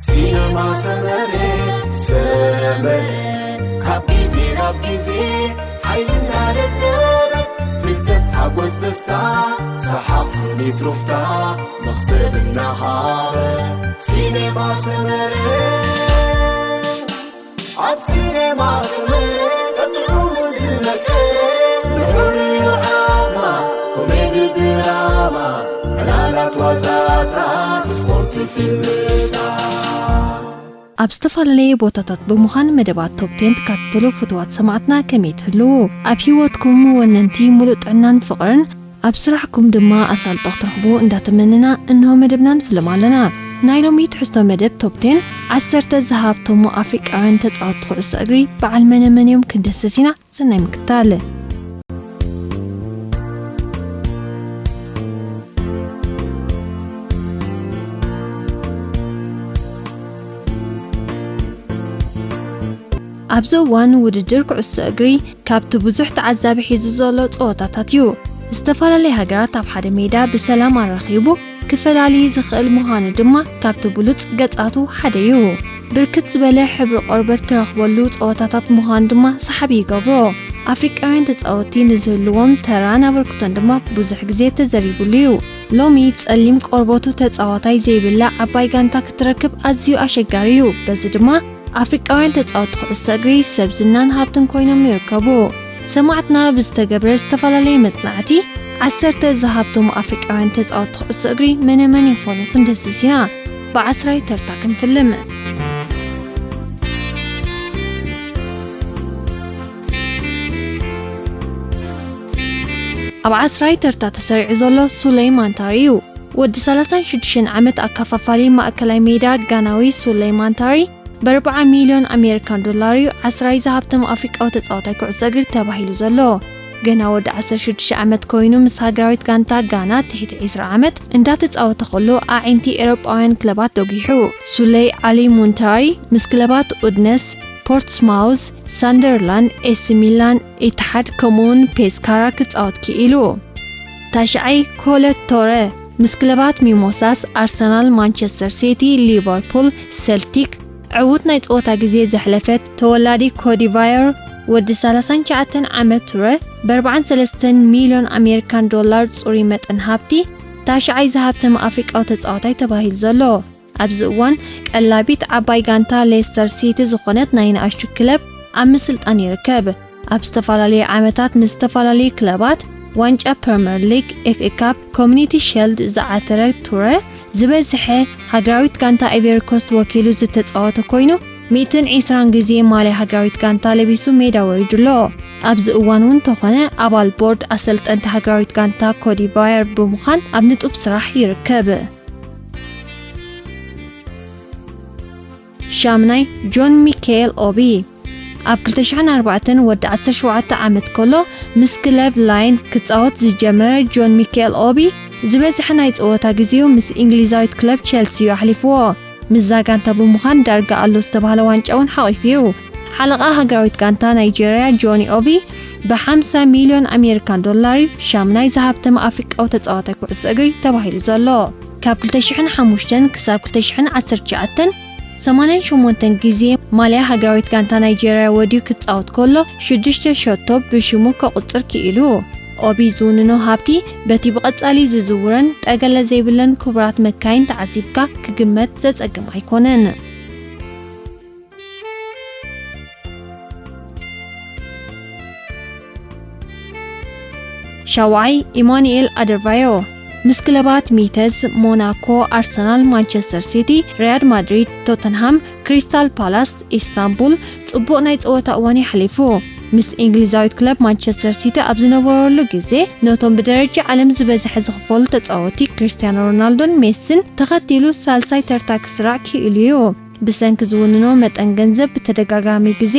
ሲነማ ሰመረ፣ ሰመረ፣ ካብ ግዜ ናብ ግዜ ሓይሊ እናደለበት፣ ፍልጠት፣ ሓጎስ፣ ደስታ፣ ሰሓቕ፣ ስኒት፣ ሩፍታ፣ መኽሰብ እናሃበ። ሲነማ ሰመረ፣ ኣብ ሲነማ ሰመረ፣ ጥዑሙ ዝመቀረ፣ ንዑር ዓማ፣ ኮሜዲ፣ ድራማ፣ ዕላላት፣ ዋዛታት፣ ስፖርት፣ ፊልምታት። ኣብ ዝተፈላለየ ቦታታት ብምዃን መደባት ቶፕ ቴን ትከታተሉ ፍቱዋት ሰማዕትና ከመይ ትህልዉ? ኣብ ህይወትኩም ወነንቲ ሙሉእ ጥዕናን ፍቕርን፣ ኣብ ስራሕኩም ድማ ኣሳልጦ ክትረኽቡ እንዳተመነና፣ እንሆ መደብና ንፍልም ኣለና። ናይ ሎሚ ትሕዝቶ መደብ ቶፕ ቴን፣ ዓሰርተ ዝሃብተሙ ኣፍሪቃውያን ተጻወትቲ ኩዕሶ እግሪ በዓል መነ መን እዮም ክንደስስ ኢና። ሰናይ ምክታል። ኣብዚ እዋን ውድድር ኩዕሶ እግሪ ካብቲ ብዙሕ ተዓዛቢ ሒዙ ዘሎ ጸወታታት እዩ። ዝተፈላለያ ሃገራት ኣብ ሓደ ሜዳ ብሰላም ኣራኺቡ ክፈላሊ ዝኽእል ምዃኑ ድማ ካብቲ ብሉጽ ገጻቱ ሓደ እዩ። ብርክት ዝበለ ሕብሪ ቆርበት ትረኽበሉ ጸወታታት ምዃኑ ድማ ሰሓቢ ይገብሮ። ኣፍሪቃውያን ተጻወትቲ ንዝህልዎም ተራን ኣበርክቶን ድማ ብዙሕ ግዜ ተዘሪቡሉ እዩ። ሎሚ ጸሊም ቆርበቱ ተጻዋታይ ዘይብላ ዓባይ ጋንታ ክትረክብ ኣዝዩ ኣሸጋሪ እዩ። በዚ ድማ ኣፍሪቃውያን ተጻወትቲ ኩዕሶ እግሪ ሰብ ዝናን ሃብትን ኮይኖም ይርከቡ። ሰማዕትና ብዝተገብረ ዝተፈላለየ መጽናዕቲ፣ ዓሰርተ ዝሃብቶም ኣፍሪቃውያን ተጻወትቲ ኩዕሶ እግሪ መነ መን ይኾኑ ክንደስስ ኢና። ብዓስራይ ተርታ ክንፍልም። ኣብ ዓስራይ ተርታ ተሰሪዑ ዘሎ ሱለይ ማንታሪ እዩ። ወዲ ሰላሳን ሽዱሽተን ዓመት ኣካፋፋሊ ማእከላይ ሜዳ ጋናዊ ሱለይ ማንታሪ፣ ብ ኣርብዓ ሚልዮን ኣሜሪካን ዶላር እዩ ዓስራይ ዝሃብቶም ኣፍሪቃዊ ተጻዋታይ ኩዕሶ እግሪ ተባሂሉ ዘሎ። ገና ወዲ ዓሰርተ ሽዱሽተ ዓመት ኮይኑ ምስ ሃገራዊት ጋንታ ጋና ትሕቲ ዕስራ ዓመት እንዳተጻወተ ከሎ ኣዒንቲ ኤውሮጳውያን ክለባት ዶጊሑ። ሱለይ ዓሊ ሙንታሪ ምስ ክለባት ኡድነስ፣ ፖርትስማውዝ፣ ሳንደርላንድ፣ ኤሲ ሚላን፣ ኢትሓድ ከምኡውን ፔስካራ ክጻወት ክኢሉ። ታሽዓይ ኮለት ቶረ ምስ ክለባት ሚሞሳስ፣ ኣርሰናል፣ ማንቸስተር ሲቲ፣ ሊቨርፑል፣ ሰልቲክ ዕዉት ናይ ጸወታ ግዜ ዘሕለፈት ተወላዲ ኮትዲቫየር ወዲ ሰላሳን ትሽዓተን ዓመት ቱረ ብ ኣርባዓን ሰለስተን ሚልዮን ኣሜሪካን ዶላር ጽሩይ መጠን ሃብቲ ታሽዓይ ዝሃብተመ ኣፍሪቃዊ ተጻዋታይ ተባሂሉ ዘሎ። ኣብዚ እዋን ቀላቢት ዓባይ ጋንታ ሌስተር ሲቲ ዝኾነት ናይ ንኣሽቱ ክለብ ኣብ ምስልጣን ይርከብ። ኣብ ዝተፈላለዩ ዓመታት ምስ ዝተፈላለዩ ክለባት ዋንጫ ፕሪምየር ሊግ፣ ኤፍ ኤ ካፕ፣ ኮሚኒቲ ሸልድ ዝዓተረ ቱረ ዝበዝሐ ሃገራዊት ጋንታ ኣይቨሪ ኮስት ወኪሉ ዝተጻወተ ኮይኑ፣ ሚእትን ዕስራን ግዜ ማልያ ሃገራዊት ጋንታ ለቢሱ ሜዳ ወሪዱ ኣሎ። ኣብዚ እዋን እውን እንተኾነ ኣባል ቦርድ ኣሰልጠንቲ ሃገራዊት ጋንታ ኮትዲቫየር ብምዃን ኣብ ንጡፍ ስራሕ ይርከብ። ሻምናይ ጆን ሚካኤል ኦቢ ኣብ ክልተ ሽሕን ኣርባዕተን ወዲ ዓሰርተ ሸውዓተ ዓመት ከሎ ምስ ክለብ ላይን ክጻወት ዝጀመረ ጆን ሚካኤል ኦቢ ዝበዝሐ ናይ ጸወታ ግዜኡ ምስ እንግሊዛዊት ክለብ ቸልሲ እዩ ኣሕሊፍዎ። ምስዛ ጋንታ ብምዃን ዳርጋ ኣሎ ዝተባህለ ዋንጫ እውን ሓቒፉ እዩ። ሓለቓ ሃገራዊት ጋንታ ናይጀርያ ጆኒ ኦቢ ብ ሓምሳ ሚልዮን ኣሜሪካን ዶላር እዩ ሻምናይ ዝሃብተመ ኣፍሪቃዊ ተጻዋታይ ኩዕሶ እግሪ ተባሂሉ ዘሎ። ካብ ክልተ ሽሕን ሓሙሽተን ክሳብ ክልተ ሽሕን ዓሰርተ ትሽዓተን ሰማንያን ሸሞንተን ግዜ ማልያ ሃገራዊት ጋንታ ናይጀርያ ወድዩ ክጻወት ከሎ ሽዱሽተ ሸቶ ብሽሙ ከቑጽር ክኢሉ። ኦቢ ዝውንኖ ሃብቲ በቲ ብቐጻሊ ዝዝውረን ጠገለ ዘይብለን ክቡራት መካይን ተዓዚብካ ክግመት ዘጸግም ኣይኮነን። ሻውዓይ ኢማኑኤል ኣደርቫዮ ምስ ክለባት ሚተዝ፣ ሞናኮ፣ ኣርሰናል፣ ማንቸስተር ሲቲ፣ ሪያድ ማድሪድ፣ ቶተንሃም፣ ክሪስታል ፓላስ፣ ኢስታንቡል ጽቡቕ ናይ ጸወታ እዋን የሕሊፉ። ምስ እንግሊዛዊት ክለብ ማንቸስተር ሲቲ ኣብ ዝነበረሉ ግዜ ነቶም ብደረጃ ዓለም ዝበዝሐ ዝኽፈሉ ተጻወቲ ክሪስቲያኖ ሮናልዶን ሜሲን ተኸቲሉ ሳልሳይ ተርታ ክስራዕ ክኢሉ እዩ። ብሰንኪ ዝውንኖ መጠን ገንዘብ ብተደጋጋሚ ግዜ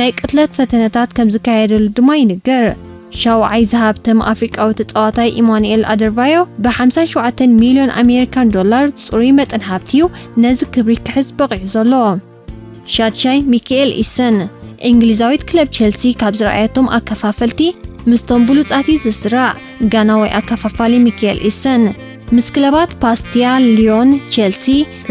ናይ ቅትለት ፈተነታት ከም ዝካየደሉ ድማ ይንገር። ሻውዓይ ዝሃብተም ኣፍሪቃዊ ተጻዋታይ ኢማኑኤል ኣደርቫዮ ብ ሓምሳን ሸውዓተን ሚልዮን ኣሜሪካን ዶላር ጽሩይ መጠን ሃብቲ እዩ ነዚ ክብሪ ክሕዝ በቒዑ ዘሎ። ሻድሻይ ሚካኤል ኢሰን እንግሊዛዊት ክለብ ቸልሲ ካብ ዝረኣየቶም ኣከፋፈልቲ ምስቶም ብሉጻት እዩ ዝስራዕ። ጋናዊ ኣከፋፋሊ ሚካኤል ኢሰን ምስ ክለባት ፓስቲያ፣ ሊዮን፣ ቸልሲ፣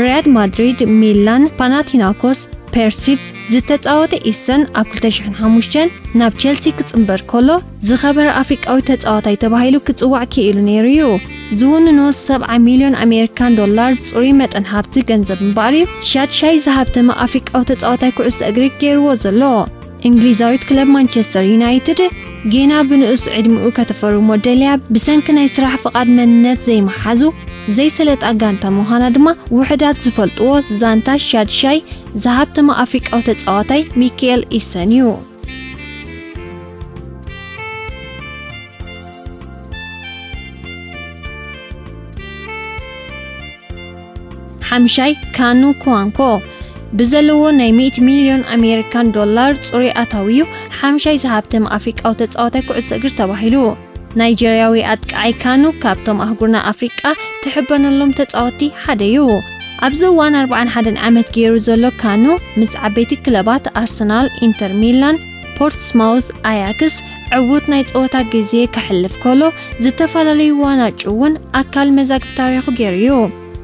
ሪያድ ማድሪድ፣ ሚላን፣ ፓናቲናኮስ፣ ፐርሲቭ ዝተጻወተ ኢሰን፣ ኣብ ክልተ ሽሕን ሓሙሽተን ናብ ቸልሲ ክጽንበር ከሎ፣ ዝኸበረ ኣፍሪቃዊ ተጻዋታይ ተባሂሉ ክጽዋዕ ክኢሉ ነይሩ እዩ። ዝውንኖ ሰብዓ ሚልዮን ኣሜሪካን ዶላር ጽሩይ መጠን ሃብቲ ገንዘብ እምበኣር እዩ፣ ሻድሻይ ዝሃብተመ ኣፍሪቃዊ ተጻዋታይ ኩዕሶ እግሪ ገይርዎ ዘሎ። እንግሊዛዊት ክለብ ማንቸስተር ዩናይትድ ጌና ብንኡስ ዕድሚኡ ከተፈርሞ ደልያ፣ ብሰንኪ ናይ ስራሕ ፍቓድ መንነት ዘይመሓዙ ዘይሰለጣ ጋንታ ምዃና ድማ ውሑዳት ዝፈልጥዎ ዛንታ ሻድሻይ ዝሃብተመ ኣፍሪቃዊ ተጻዋታይ ሚካኤል ኢሰን እዩ። ሓምሻይ ካኑ ኩዋንኮ ብዘለዎ ናይ ሚእቲ ሚልዮን ኣሜሪካን ዶላር ጽሩይ ኣታዊ እዩ ሓምሻይ ዝሃብተመ ኣፍሪቃዊ ተጻዋታይ ኩዕሶ እግሪ ተባሂሉ። ናይጀርያዊ ኣጥቃዓይ ካኑ ካብቶም ኣህጉርና ኣፍሪቃ ትሕበነሎም ተጻወትቲ ሓደ እዩ። ኣብዚ እዋን ኣርብዓን ሓደን ዓመት ገይሩ ዘሎ ካኑ ምስ ዓበይቲ ክለባት ኣርሰናል፣ ኢንተር ሚላን፣ ፖርትስማውዝ፣ ኣያክስ ዕዉት ናይ ጸወታ ግዜ ከሕልፍ ከሎ፣ ዝተፈላለዩ ዋናጩ እውን ኣካል መዛግብ ታሪኹ ገይሩ እዩ።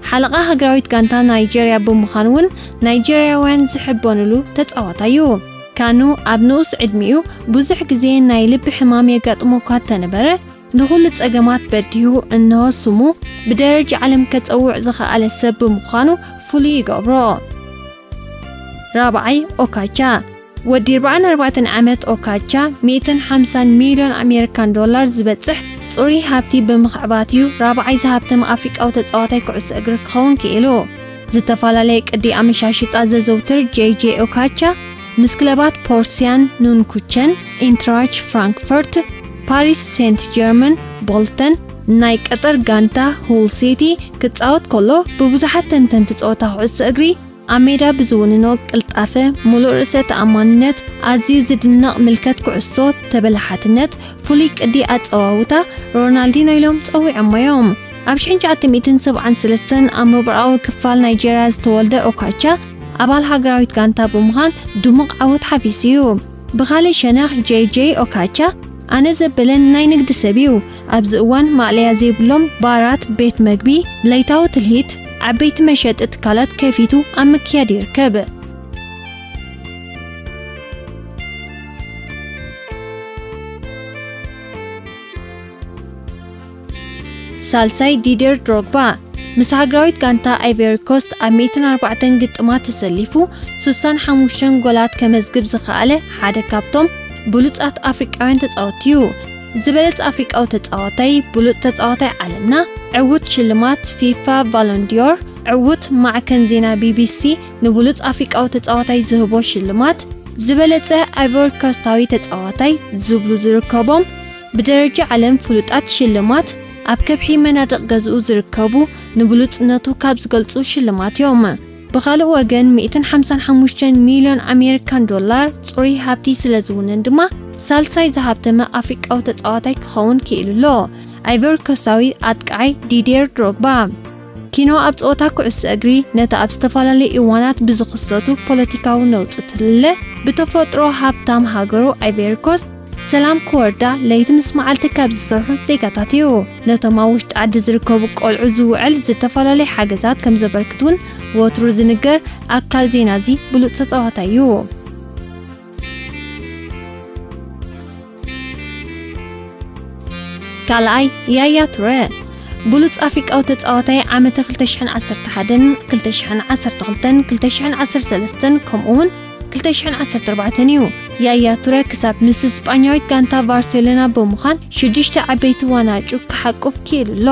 ሓለቓ ሃገራዊት ጋንታ ናይጀርያ ብምዃን እውን ናይጀርያውያን ዝሕበኑሉ ተጻዋታይ እዩ። ካኑ ኣብ ንኡስ ዕድሚኡ ብዙሕ ግዜ ናይ ልቢ ሕማም የጋጥሞ እኳ እንተነበረ፣ ንኹሉ ጸገማት በዲሁ እንሆ ስሙ ብደረጃ ዓለም ከጸውዕ ዝኸኣለ ሰብ ብምዃኑ ፍሉይ ይገብሮ። ራብዓይ ኦካቻ። ወዲ ኣርባዓን ኣርባዕተን ዓመት ኦካቻ ሚእትን ሓምሳን ሚልዮን ኣሜሪካን ዶላር ዝበጽሕ ጽሩይ ሃብቲ ብምኽዕባት እዩ ራብዓይ ዝሃብተመ ኣፍሪቃዊ ተጻዋታይ ኩዕሶ እግሪ ክኸውን ክኢሉ። ዝተፈላለየ ቅዲ ኣመሻሽጣ ዘዘውትር ጄ ጄ ኦካቻ ምስ ክለባት ፖርሲያን ኑንኩቸን፣ ኢንትራች ፍራንክፈርት፣ ፓሪስ ሴንት ጀርመን፣ ቦልተን፣ ናይ ቀጠር ጋንታ ሁል ሲቲ ክጻወት ከሎ፣ ብብዙሓት ተንተንቲ ጸወታ ኩዕሶ እግሪ ኣብ ሜዳ ብዝውንኖ ቅልጣፈ፣ ሙሉእ ርእሰ ተኣማንነት፣ ኣዝዩ ዝድነቕ ምልከት ኩዕሶ፣ ተበላሓትነት፣ ፍሉይ ቅዲ ኣጸዋውታ ሮናልዲኖ ኢሎም ጸዊዖሞ እዮም። ኣብ ሽሕን ትሽዓተ ሚእትን ሰብዓን ሰለስተን ኣብ ምብራቓዊ ክፋል ናይጀርያ ዝተወልደ ኦካቻ፣ ኣባል ሃገራዊት ጋንታ ብምዃን ድሙቕ ዓወት ሓፊሱ እዩ። ብኻልእ ሸነኽ ጄ ጄ ኦካቻ ኣነ ዘበለን ናይ ንግዲ ሰብ እዩ። ኣብዚ እዋን ማእለያ ዘይብሎም ባራት፣ ቤት መግቢ፣ ለይታዊ ትልሂት፣ ዓበይቲ መሸጢ ትካላት ከፊቱ ኣብ ምክያድ ይርከብ። ሳልሳይ ዲደር ድሮግባ ምስ ሃገራዊት ጋንታ ኣይቨሪ ኮስት ኣብ ሚእትን ኣርባዕተን ግጥማት ተሰሊፉ ሱሳን ሓሙሽተን ጎላት ከመዝግብ ዝኸኣለ ሓደ ካብቶም ብሉጻት ኣፍሪቃውያን ተጻወትቲ እዩ። ዝበለጸ ኣፍሪቃዊ ተጻዋታይ፣ ብሉጽ ተጻዋታይ ዓለምና፣ ዕዉት ሽልማት ፊፋ ቫሎንዲዮር፣ ዕዉት ማዕከን ዜና ቢ ቢ ሲ ንብሉጽ ኣፍሪቃዊ ተጻዋታይ ዝህቦ ሽልማት፣ ዝበለጸ ኣይቨሪ ኮስታዊ ተጻዋታይ ዝብሉ ዝርከቦም ብደረጃ ዓለም ፍሉጣት ሽልማት ኣብ ከብሒ መናድቕ ገዝኡ ዝርከቡ ንብሉጽነቱ ካብ ዝገልጹ ሽልማት እዮም። ብኻልእ ወገን ሚእትን ሓምሳን ሓሙሽተን ሚልዮን ኣሜሪካን ዶላር ጽሩይ ሃብቲ ስለ ዝውንን ድማ ሳልሳይ ዝሃብተመ ኣፍሪቃዊ ተጻዋታይ ክኸውን ክኢሉ ኣሎ። ኣይቨሪ ኮስታዊ ኣጥቃዓይ ዲዴር ድሮግባ ኪኖ ኣብ ጸወታ ኩዕሶ እግሪ ነቲ ኣብ ዝተፈላለዩ እዋናት ብዝኽሰቱ ፖለቲካዊ ነውጽ ትልለ ብተፈጥሮ ሃብታም ሃገሩ ኣይቨሪ ኮስት ሰላም ክወርዳ ለይቲ ምስ መዓልቲ ካብ ዝሰርሑ ዜጋታት እዩ። ነቶም ኣብ ውሽጢ ዓዲ ዝርከቡ ቆልዑ ዝውዕል ዝተፈላለዩ ሓገዛት ከም ዘበርክት እውን ወትሩ ዝንገር ኣካል ዜና እዚ ብሉጽ ተጻዋታይ እዩ። ካልኣይ ያያ ቱረ ብሉጽ ኣፍሪቃዊ ተጻዋታይ ዓመተ ክልተ ሽሕን ዓሰርተ ሓደን፣ ክልተ ሽሕን ዓሰርተ ክልተን፣ ክልተ ሽሕን ዓሰርተ ሰለስተን ከምኡ እውን ክልተ ሽሕን ዓሰርተ ኣርባዕተን እዩ። ያያ ቱረ ክሳብ ምስ ስጳኛዊት ጋንታ ባርሴሎና ብምዃን ሽዱሽተ ዓበይቲ ዋናጩ ክሓቁፍ ክኢሉ ኣሎ።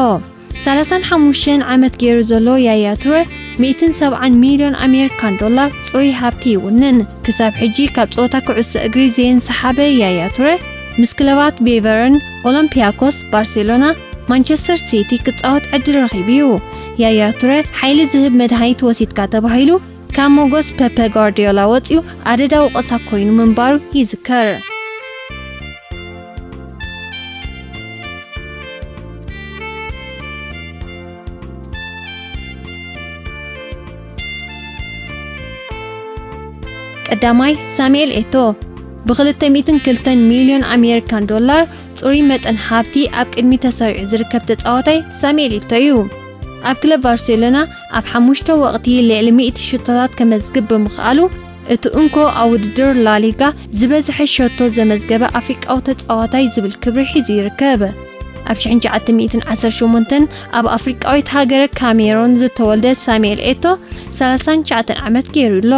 ሰላሳን ሓሙሽተን ዓመት ገይሩ ዘሎ ያያ ቱረ ሚእትን ሰብዓን ሚልዮን ኣሜሪካን ዶላር ጽሩይ ሃብቲ ይውንን። ክሳብ ሕጂ ካብ ጸወታ ኩዕሶ እግሪ ዘየንሰሓበ ያያ ቱረ ምስ ክለባት ቤቨርን፣ ኦሎምፒያኮስ፣ ባርሴሎና፣ ማንቸስተር ሲቲ ክጻወት ዕድል ረኺቡ እዩ። ያያ ቱረ ሓይሊ ዝህብ መድሃኒት ወሲድካ ተባሂሉ ካብ ሞጎስ ፔፐ ጓርዲዮላ ወጺኡ ኣደዳ ወቐሳ ኮይኑ ምንባሩ ይዝከር። ቀዳማይ ሳሙኤል ኤቶ ብ202 ሚልዮን ኣሜሪካን ዶላር ጽሩይ መጠን ሃብቲ ኣብ ቅድሚ ተሰሪዑ ዝርከብ ተጻዋታይ ሳሙኤል ኤቶ እዩ። ኣብ ክለብ ባርሴሎና ኣብ ሓሙሽተ ወቕቲ ልዕሊ ሚእቲ ሽቶታት ከመዝግብ ብምኽኣሉ፣ እቲ እንኮ ኣብ ውድድር ላሊጋ ዝበዝሐ ሸቶ ዘመዝገበ ኣፍሪቃዊ ተጻዋታይ ዝብል ክብሪ ሒዙ ይርከብ። ኣብ ሽሕን ትሽዓተ ሚእትን ዓሰርተ ሸሞንተን ኣብ ኣፍሪቃዊት ሃገረ ካሜሮን ዝተወልደ ሳሙኤል ኤቶ ሰላሳን ትሽዓተን ዓመት ገይሩ ኣሎ።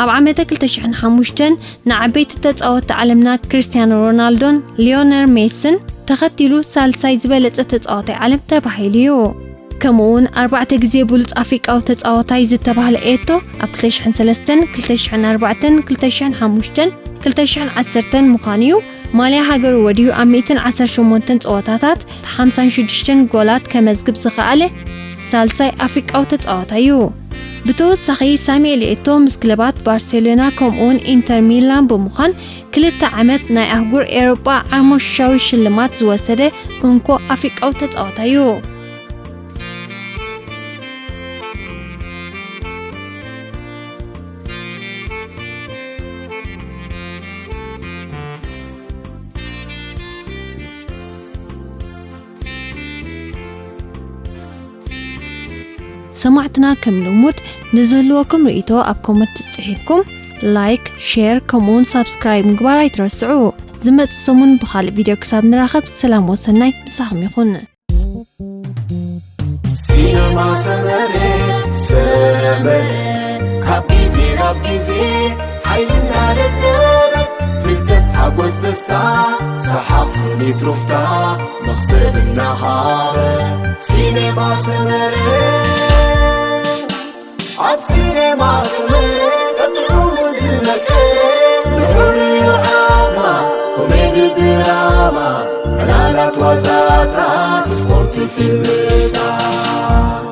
ኣብ ዓመተ ክልተ ሽሕን ሓሙሽተን ንዓበይቲ ተጻወትቲ ዓለምና ክርስቲያኖ ሮናልዶን ሊዮነል ሜስን ተኸቲሉ ሳልሳይ ዝበለጸ ተጻዋታይ ዓለም ተባሂሉ እዩ። ከምኡ እውን ኣርባዕተ ግዜ ብሉጽ ኣፍሪቃዊ ተጻዋታይ ዝተባህለ ኤቶ ኣብ ክልተ ሽሕን ሰለስተን፣ ክልተ ሽሕን ኣርባዕተን፣ ክልተ ሽሕን ሓሙሽተን፣ ክልተ ሽሕን ዓሰርተን ምዃኑ እዩ። ማልያ ሃገሩ ወዲኡ ኣብ ሚእትን ዓሰርተ ሸሞንተን ጸወታታት ሓምሳን ሽዱሽተን ጎላት ከመዝግብ ዝኸኣለ ሳልሳይ ኣፍሪቃዊ ተጻዋታይ እዩ። ብተወሳኺ ሳሙኤል ኤቶ ምስ ክለባት ባርሴሎና ከምኡውን ኢንተር ሚላን ብምዃን ክልተ ዓመት ናይ ኣህጉር ኤሮጳ ዓርሞሽሻዊ ሽልማት ዝወሰደ እንኮ ኣፍሪቃዊ ተጻዋታይ እዩ። ሰማዕትና ከም ልሙድ ንዝህልወኩም ርእይቶ ኣብ ኮመንት ጽሒፍኩም ላይክ፣ ሼር ከምኡውን ሳብስክራይብ ምግባር ኣይትረስዑ። ዝመጽእ ሰሙን ብኻልእ ቪድዮ ክሳብ ንራኸብ ሰላም ወሰናይ ምሳኹም ይኹን። ሲነማ ሰመረ ሰመረ ካብ ግዜ ናብ ግዜ ሓይልና ደለበ ፍልጠት ሓጎስ ደስታ ሰሓቕ ስኒት ሩፍታ መኽሰብ እናሃበ ሲኔማ ሰመረ ኣብ ሲኔማ ሰመረ ቀጥዑሙ ዝመቀረ ልዑል ዓማ ኮሜዲ ድራማ ዕላላት ዋዛታት ስፖርት ፊልምታት